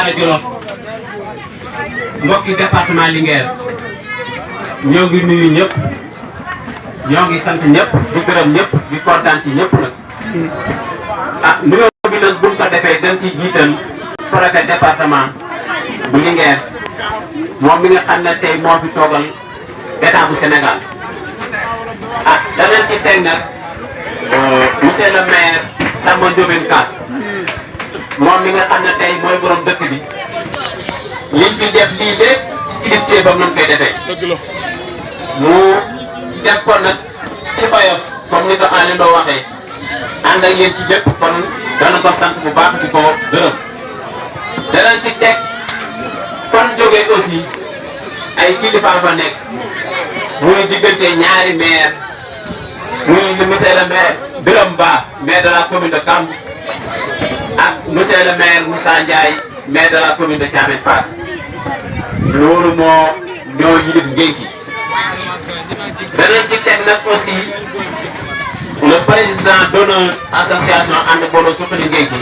Daara Jolof mbokki département Linguère ñoo ngi nuyu ñëpp ñoo ngi sant ñëpp di gërëm ñëpp di kontaan ci ñëpp nag nuyoo bi nag buñ ko defee dañ ci jiital préfet département bu Linguère moom mi nga xam ne tey moo fi toogal état bu Sénégal danañ ci teg nag monsieur le maire Samba Ndiobène Ka moom mi nga xam ne tey mooy borom dëkk bi liñ fi def lii lépp ci kilifteefam lañ koy defee. dëgg la mu def ko nag ci oyof comme ni ko Aliou Ndao waxee ànd ak yéen ci lépp kon dana ko sant bu baax di ko gërëm. danañ ci teg kon jógee aussi ay kilifa fa nekk muy diggante ñaari maire muy monsieur le maire Birame Ba maire de la commune de Kamb ak monsieur le maire Moussa Ndiaye maire de la commune de Thiamène Pass loolu ñoo yilif Ngénki. danañ ci teg nag aussi le président d'honneur association ànd booloo suqali Ngénki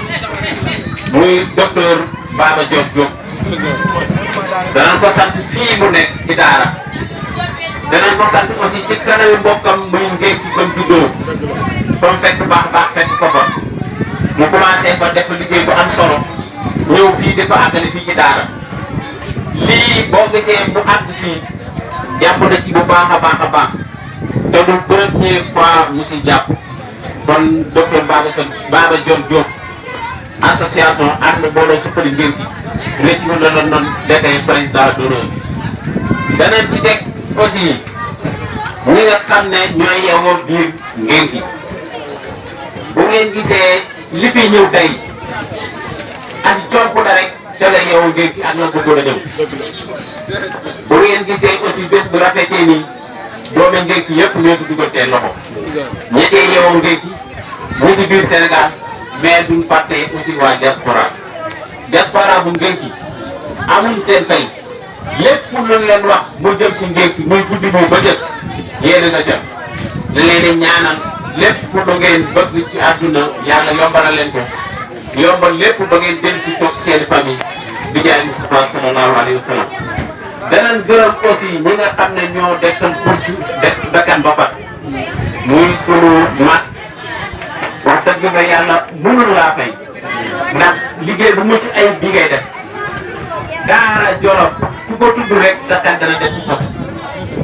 muy docteur Baba Diop. danañ ko sant fii mu nekk ci daara danañ ko sant aussi ci kanami mbokkam muy Ngénki comme juddoo comme fekk baax fekk ko fa mu commencé ba def liggéey bu am solo ñëw fii di ko àggale fii ci daara lii boo gisee mu àgg fii jàpp na ci bu baax a baax te du première fois mu si jàpp kon docteur Baba Diop association ànd booloo suqali Ngénki rëcc la doon doon defee président d'honneur danañ ci teg aussi ñi nga xam ne ñooy yeewoo biir Ngénki bu ngeen gisee li fi ñëw tey as comp la rek ca la yeewoo Ngénki ak la bëggoon a ñëw bu ngeen gisee aussi bés bu rafetee nii doomi Ngénki yëpp ñoo si dugal seen loxo ñettee yeewoo Ngénki ñu ngi biir Sénégal mais duñ fàtte aussi waa diaspora bu Ngénki amuñ seen fay lépp lu leen wax mu jëm si Ngénki muy guddi muy bëccëg yéen a nga ca da leen di ñaanal lépp lu ngeen bëgg ci àdduna yàlla yombalal leen ko yombal lépp ba ngeen dem si toog seen famille di jaay Mustafa sallallahu alayhi wa sallam. danañ gërëm aussi ñi nga xam ne ñoo dekkal burtu dakkan ba pat muy sunu mat wax dëgg nga yàlla mënul laa fay ndax liggéey bu mucc ay bi ngay def Daara Jolof ku ko tudd rek sa xel dana def ci fas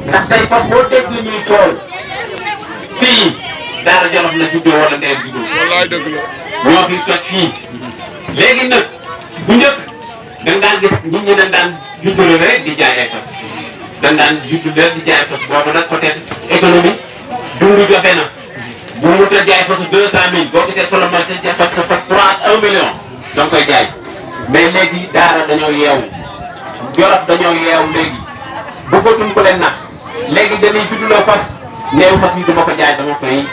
ndax tey fas boo dégg ñuy coow fii Daara Jolof la juddoo wala ndeyam juddoo. wallaay dëgg la ñoo fi toj fii léegi nag bu njëkk dañ daan gis nit ñi dañ daan juddoo rek di jaay ay fas dañ daan juddoo rek di jaay fas boobu nag peut-être économie dundu joxe na bu mu ta jaay fasu 200000 boo gisee kolomar sa fas 1 million danga koy jaay mais léegi Daara dañoo yeewu Jolof dañoo yeewu léegi bëggatuñ ko leen nax léegi dañuy judduloo fas neewu fas yi dama ko jaay dama koy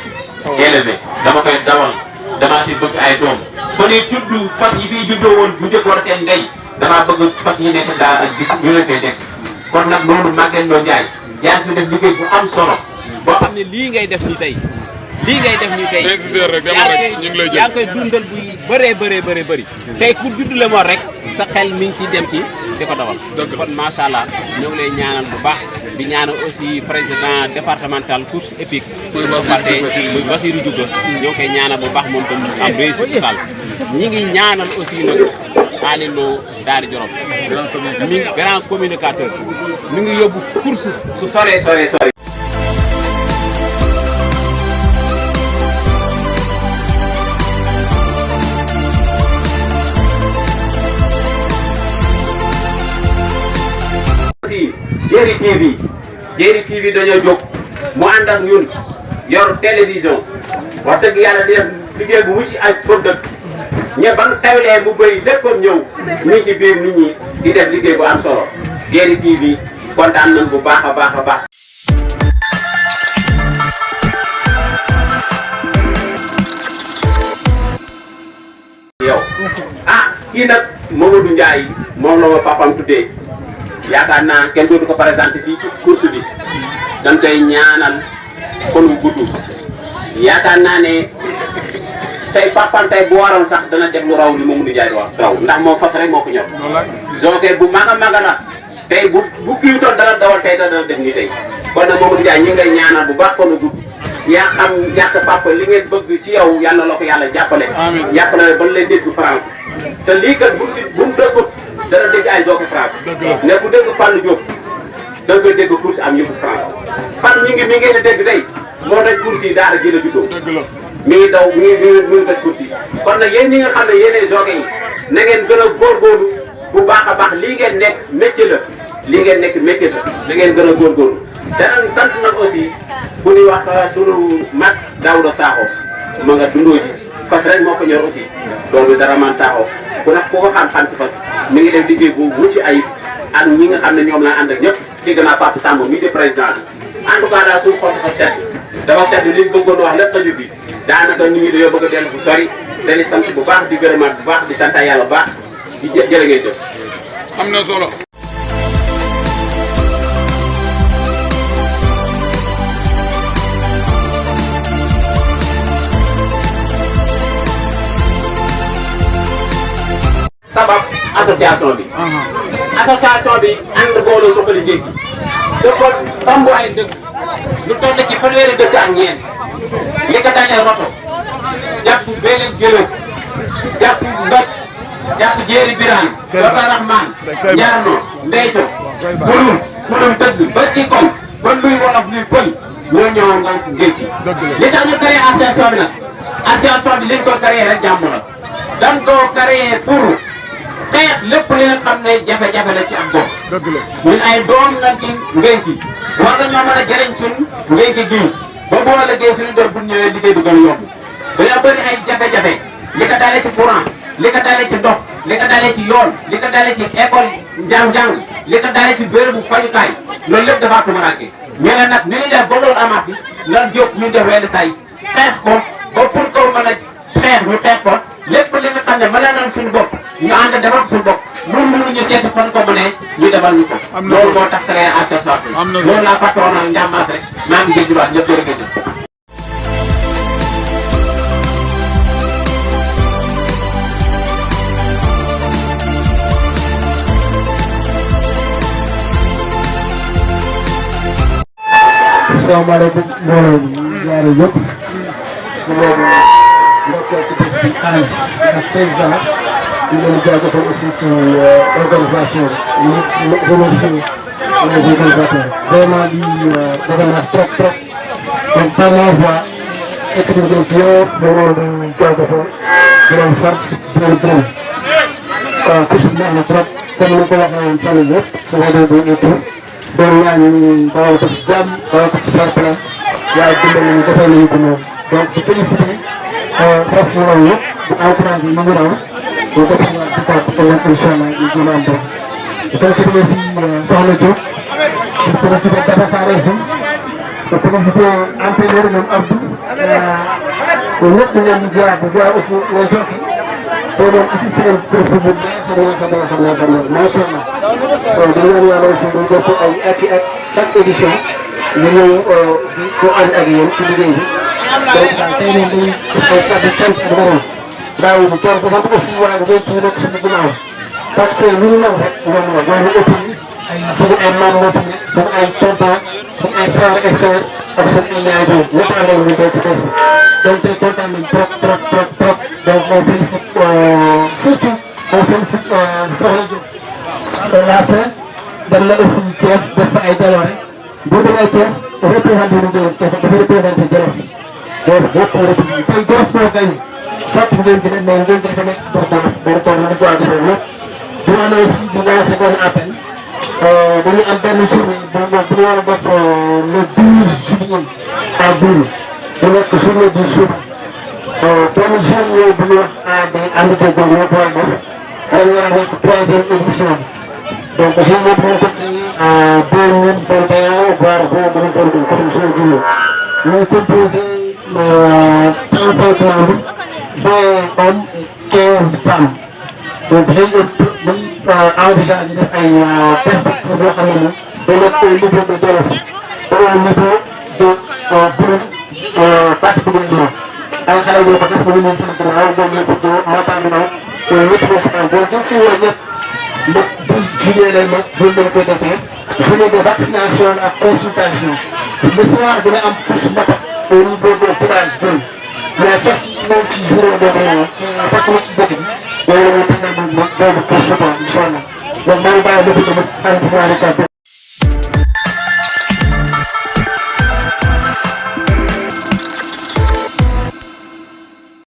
élevé dama koy dawal dama si bëgg ay doom kon it tudd fas yi fii juddoo woon bu njëkk war seen ndey damaa bëgg fas yi nekk Daara bi ñu leen koy def kon nag loolu Maguette Lo Ndiaye yaa ngi fi def liggéey bu am solo boo xam ne lii ngay def ni tey lii ngay def ni tey yaa ngi koy dundal bu bëree bëri tey pour juddule moo rek sa xel mi ngi ciy dem ci di ko dawal kon macha allah ñoo ngi lay ñaanal bu baax di ñaanal aussi président départemental course épique muy Bassirou Diouf ñoo ngi koy ñaanal bu baax moom tam am réussite totale ñi ngi ñaanal aussi nag Aliou Lo Daara Jolof mi grand communicateur mi ngi yóbbu course su sore Jéeri TV dañoo jóg mu ànd ak ñun yor télévision wax dëgg yàlla di def liggéey bu mucc ay pour dëkk ñe ban tawlee mu bëri léppam ñëw ñu ci biir nit ñi di def liggéey bu am solo Jéeri TV kontaan nañ bu baax a baax. yow kii nag Mamadou Ndiaye moom la ma papam tuddee yaakaar naa kenn dootu ko présenté fii ci course bi dañ koy ñaanal kon bu gudd yaakaar naa ne tey Pape tey bu waroon sax dana def lu raw li Mamadou Ndiaye di wax raw ndax moom fas rek moo ko ñor. jookee bu mag a mag la tey bu kii toon dana dawal tey dana def ni tey kon nag Mamadou Ndiaye ñu ngi lay ñaanal bu baax fa nu gudd yaa xam yaa sa papa li ngeen bëgg ci yow yàlla la ko yàlla jàppale. jàppale ba lay dégg France te lii kat bu mu dëggut dana dégg ay zooke France ne ku dégg Fallou Diop da nga dégg course am yëpp France fan mi ngi dégg tey moo daj course yi daara ji la juddoo mi ngi daw mi ngi daj course yi kon nag yéen ñi nga xam ne yéenay zooke yi na ngeen gën a góorgóorlu bu baax a baax lii ngeen nekk métier la lii ngeen nekk métier la da ngeen gën a góorgóorlu danañ sant nag aussi bu ñuy wax sunu mag Daouda Sakho ma nga dundoo ji fas rek moo ko ñor aussi loolu dara man Sakho ku nag ku ko xam-xam ci fas mi ngi def liggéey bu mucc ayib ak ñi nga xam ne ñoom laa ànd ak ñëpp ci gannaaw Papa Samb mii di président bi en tout cas daal suñu xol dafa seetlu li ñu bëggoon wax lépp xaju bi daanaka nit ñi dañoo bëgg a dellu bu sori dañuy sant bu baax di gërëmaat bu baax di sant yàlla bu baax di jërë ngeen jëf. am na solo. sabab association bi. association bi ànd booloo Suxali Géej gi dafa ëmb ay dëkk lu toll ci fanweeri dëkk ak ñeent li ko dalee roto jàpp beneen jëlëb jàpp mbët jàpp jéeri biraan Baba Rahman Njaarno Mbeyto Bulum tëgg ba ci kaw ba luy wolof luy pël ñoo ñëwoon nga géej gi li tax ñu créé association bi nag association bi liñ ko créé rek jàmm la dañ koo créé pour xeex lépp li nga xam ne jafe-jafe la ci am gox. dëgg la ñun ay doom lañ ci ngénki war nañoo mën a jëriñ suñ ngénki gi ba boo liggéey suñu doom bu ñëwee liggéey bi gën a yomb dañoo bëri ay jafe-jafe li ko dalee ci courant li ko dalee ci ndox li ko dalee ci yoon li ko dalee ci école njàng-njàng li ko dalee ci bérébu fajukaay loolu lépp dafa tumuraanke ñu ne nag ni ñu def ba loolu amaat bi lan jóg ñu def wenn say xeex ko ba pour ko mën a xeex ñu xeex ko lépp li nga xam ne mën nañ suñu bopp ñu ànd defal suñu bopp ñun mënuñu seeti fan ko mënee ñu defal ñu ko. loolu moo tax créé association bi. loolu laa fàttewoon ak njàmbaas rek maa ngi jégaluwaat ñëpp jërëjëf. asalaamaaleykum mbooloo mi ñu jaare yëpp di leen ndokkee ci bés bi ànd ndax président di leen jaajëfal aussi ci organisation bi ñu remercier les organisateurs vraiment di dafa neex trop trop donc par ma voix équipe bi yëpp vraiment di jaajëfal di leen sant di leen gërëm course bi neex na trop comme ni ko waxee woon fan yii yëpp su ma dee et tout doon ñaan ñu dawal ko ci jàmm dawal ko ci fair play waaye dimbali ñu defal nañu ko noonu donc di féliciter presse yi loolu yëpp di encourager ñu ngi raw di defal di topp te leen incha allah ñu gën a am doon di féliciter aussi Soxna Diop di féliciter Daba Sarr aussi di féliciter entraîneur ñoom Abdou ñoom ñëpp dañ leen di ziar aussi les gens te doon assister professeur bu macha allah dañu leen yàlla aussi ñu def ay at yi at chaque édition ñu ñëw di ko ànd ak yéen ci liggéey bi donc daal tey moom dañuy def ay kàddu cant bu bëri daaw bi kenn ku sant aussi waa nga béy nekk suñu ginnaaw parce que lu ñu mën rek ñoom la ñoo ñu ëpp ay suñu ay maam moo fi nekk suñu ay tonton suñu ay frères et sœurs ak suñu ay ñaari doom ñëpp ànd ak ñu béy ci bés bi donc tey kontaan nañ trop trop trop trop donc on félicite surtout on félicite Soxna Diop la fin dem na aussi Thiès def fa ay jaloore boo demee Thiès représenté lu Jolof Thiès dafa représenté Jolof donc yëpp représenté tey Jolof moo gañ soit ngeen ci def mais ngeen ci dafa nekk sportif boo toog na ko defee lépp bu amee aussi di lancer benn appel dañu am benn journée bu ñu war a def le 12 juillet à Boune bu nekk journée du jour benn journée bu ñu wax day ànd de góor ñoo ko war a def dañu war a nekk 3e édition donc je me prends en 2021 voire 2022 comme je dis. Nous composons 35 membres, 20 hommes et 15 femmes. Donc j'ai envisagé une perspective de notre niveau de Jolof au niveau de Boune particulièrement. ay xale yoo ko def ba ñu ne sama ginnaaw ñoom ñoo ko doo maanaam ñu naw ñëpp ñoo si am bon jëm si woo ñëpp le 12 juillet lay nekk bu ñu koy defee journée de vaccination ak consultation le soir dina am couche mata au niveau de village bi mais fas ñëw ci journée boobu ci fas ci dëkk bi yow la ñuy tànnal moom boobu couche quoi incha allah donc maa ngi bàyyi dëkk bi ma sant si